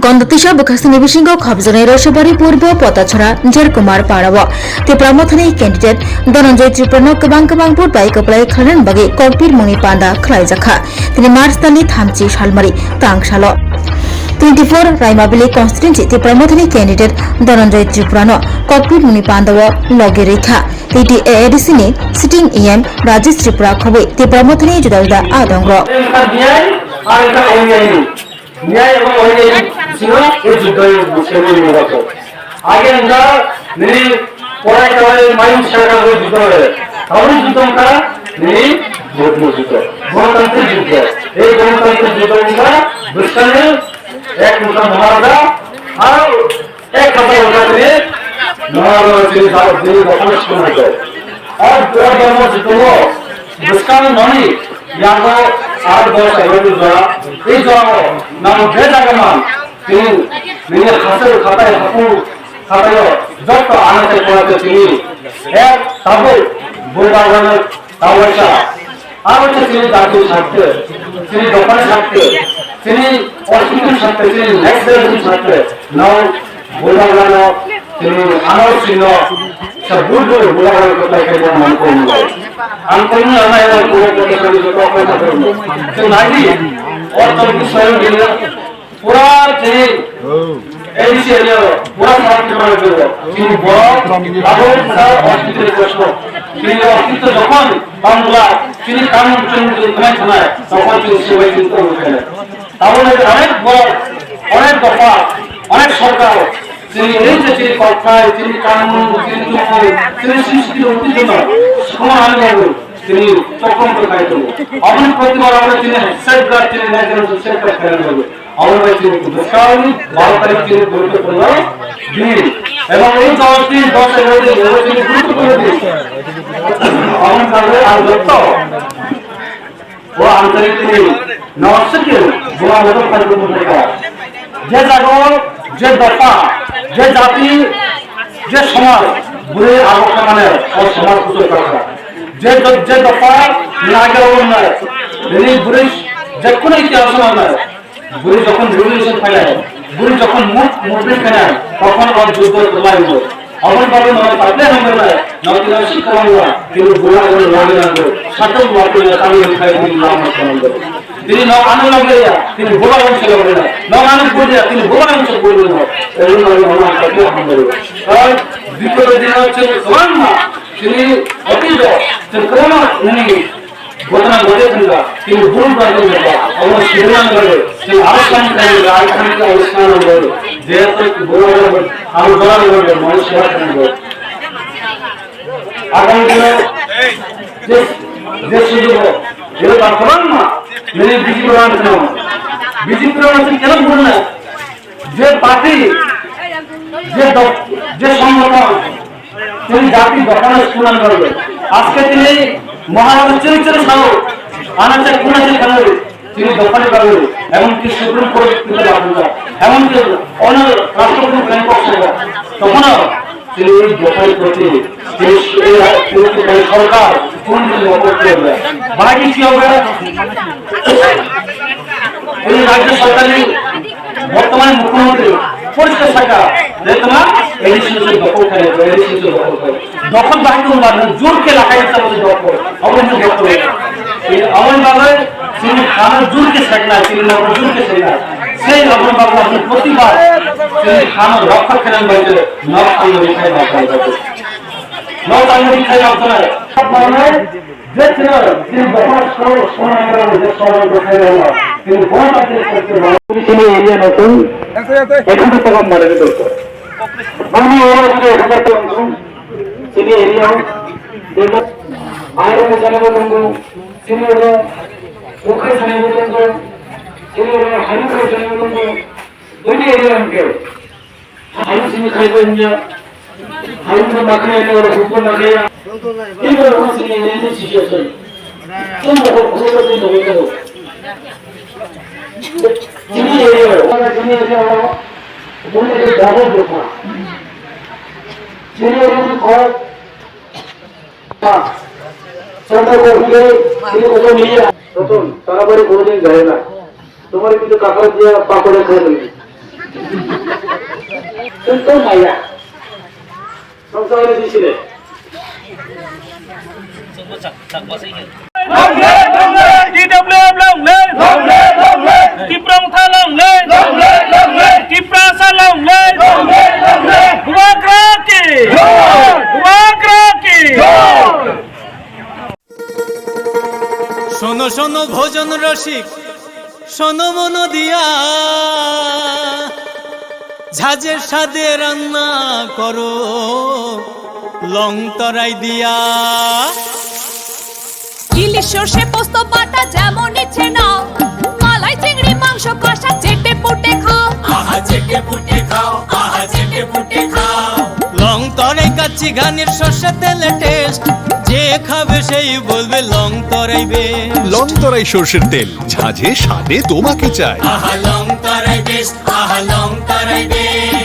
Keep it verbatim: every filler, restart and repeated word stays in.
Gonda tisa bwkhasini bisingo khopjaknai Roisabari Purbo Potachora Jer Kumar Parao Tipra Mothani candidate Dhananjay Tripurano kwbang kwbang vote bai kwplai khlainani bagwi kokpit mungni panda khlaijakha. Tini March talni thamchi salmari tang salo twenty-four Raimabili constituency Tipra Mothani candidate Dhananjay Tripurano kokpit mungni pandao logi rikha. T T A A D C ni sitting E M Rajesh Tripura khobwi Tipra Mothani juda juda adongrok. Niyai ebong oniyai bisingo e juddho ni bisingo ni mulato. Age wngkha nini porai tawai mayung saka o juddho le. Tabuk juddho wngkha nini bhotmo juddho. Gonotantrik juddho. Ei gonotantrik juddho wngkha bwskangni ek wngkha Maharaja, ar ek hajar wngkha tini Maharaja tini jabo tini dokhano sikhwmai tong. Ar pura dokhano sikhwmao bwskangni noni yango ar dos egaroti jora. Ei jorao nang je jaga man tini nini hasel khatai hapu khataio jotto anase khonate tini ek tabuk bwrwi bagano tawaisa. Aro khe chini jati sakte, chini dophani sakte, chini hospital sakte, chini next generation sakte, nao bwrwi bagano chini ano chino sa bul bul bwrwi bagano kotai kai jana man ko nai. Ang ko ni ana ya ko ko ko ko ko ko ko. Chini nai ni, or to ni soyo ni. Pura chini A D C area o pura sarak ni mana jabo. Chini borok abo sa hospital kosto. Chini hospital jokhon bangla chini kanun chini chini kmai thanai jokhon chini sebai chini tong kene. Abo le onek borok, onek dopha, onek sorkar chini ei je chini kokthai, chini kanun, chini tuku, chini sisiti uti jono. Sokma ani babu chini chokrom to khai tongo. Aboni proti abo chini safeguard chini national safeguard khai tongo. Abo bai chini bwskangni baro tarik chini guruttopurno din. Ebong ei dos din, dos egaro din, ebo chini guruttopurno din. Aboni bagwi ang jotto o antarik tini nosiki buma bodol kari buma bodol. Je jago, je dopha, je jati, je somaj, bwrwi abo khamane o somaj kuchuk kha. Je do-, je dopha nagero nai, bini bwrwi je kunu itihas nai. Bwrwi jokhon revolution phainai, bwrwi jokhon mo-, movement khainai, tokhon o juddo kwlai wngo. Aboni bagwi no tatle hambai nai, no tino sik kwlangya, tini bwrwi abo logi nangwi, satok lok tini tangwi khai tini lama khanangwi. Tini no ano logi ya, tini bwrwi abo se logi nai. No ano bwrwi ya, tini bwrwi abo se bwrwi nai. Tini no ano tatle hambai. Ar dito dino chini kwlangma, tini otijo, tini kwlangma nini Gotona gode thangkha, tini brum thangkha, abo sirna nangkha, tini aro kami kami, aro kami kami, aro sirna nangkha, je to brum nangkha, aro dora nangkha, manu sira nangkha. Agami dino, je, je sujugo, je bartoman ma, nini B J P ran thangkha, B J P ran thangkha, kena brum na, je party, je dok, je songgothon, Tini jati dophano sunan bagwi. Aske tini Maharaj chiri chiri sao, anase kunase thangwi, tini dophani bagwi, emonki Supreme Court tini labuja, emonki ono Rashtrapati Bangkok sabo, tokhono tini ei dophani proti, tini ei ra-, tini tini sorkar, kun tini obo tini obo. Bahai ki siya obo? Tini rajya sorkar ni Bortomane mukhyamantri poriskar sakha je toma A D C se dokhol khainai, A D C se dokhol khainai. Dokhol bai tongba nwng jur khe lakhai tamo se dokhol. Abo nwng dokhol. Aboni bagwi chini hano jur khe seknai, chini nogo jur khe seknai. Sei aboni bagwi aboni protibad chini hano rokha khainani bagwi nok tangwi khai ma khlai jago. Nok tangwi khai ma khlai. Je chwng, chini dophano song-, songrang rok je songrang rok khai rok, chini bwsa chini song chini rok. Chini area no chwng ekhajar taka manwi dorkar. Bangni area chwng ekhajar taka wng thung, chini area o develop, airok ni jana bo tongo, chini oro ukhai sanai bo tongo, chini oro haino khai sanai bo tongo, buini area hwnkhe. Haino simi khai bai wngya. Haino ma khai ya, oro hukun ma khai ya. Ibo oro simi ni ni situation. Tong ko ko ko ko ko. Simi area oro. Simi area oro. Bole ke double dopa. Simi area ko. Santa ko ke simi ko ko niya. Roton, তাড়াতাড়ি কোনোদিন যায় না। তোমার কিন্তু কাপড় দিয়ে পাকড়ে খাই ফেলবে। Tongmaya. Tongmaya di sini. T W F long live! Tipra Motha long live! Tiprasa long live! Bubagra ki! Bubagra ki! শোনো শোনো ভোজন রসিক, শোনো মন দিয়া, ঝাঁঝে স্বাদে রান্না করো লং তরাই দিয়া। ইলিশ সর্ষে পোস্ত বাটা যেমন ইচ্ছে নাও, মালাই চিংড়ি মাংস কষা চেটে পুটে খাও। আহা চেটে পুটে খাও, আহা চেটে পুটে খাও। লং তরাই কাচ্চি ঘানির সর্ষে তেলে টেস্ট, যে খাবে সেই বলবে লং তরাই বেস্ট। লং তরাই সর্ষের তেল, ঝাঁঝে স্বাদে তোমাকে চাই। আহা লং তরাই বেস্ট, আহা লং তরাই বেস্ট।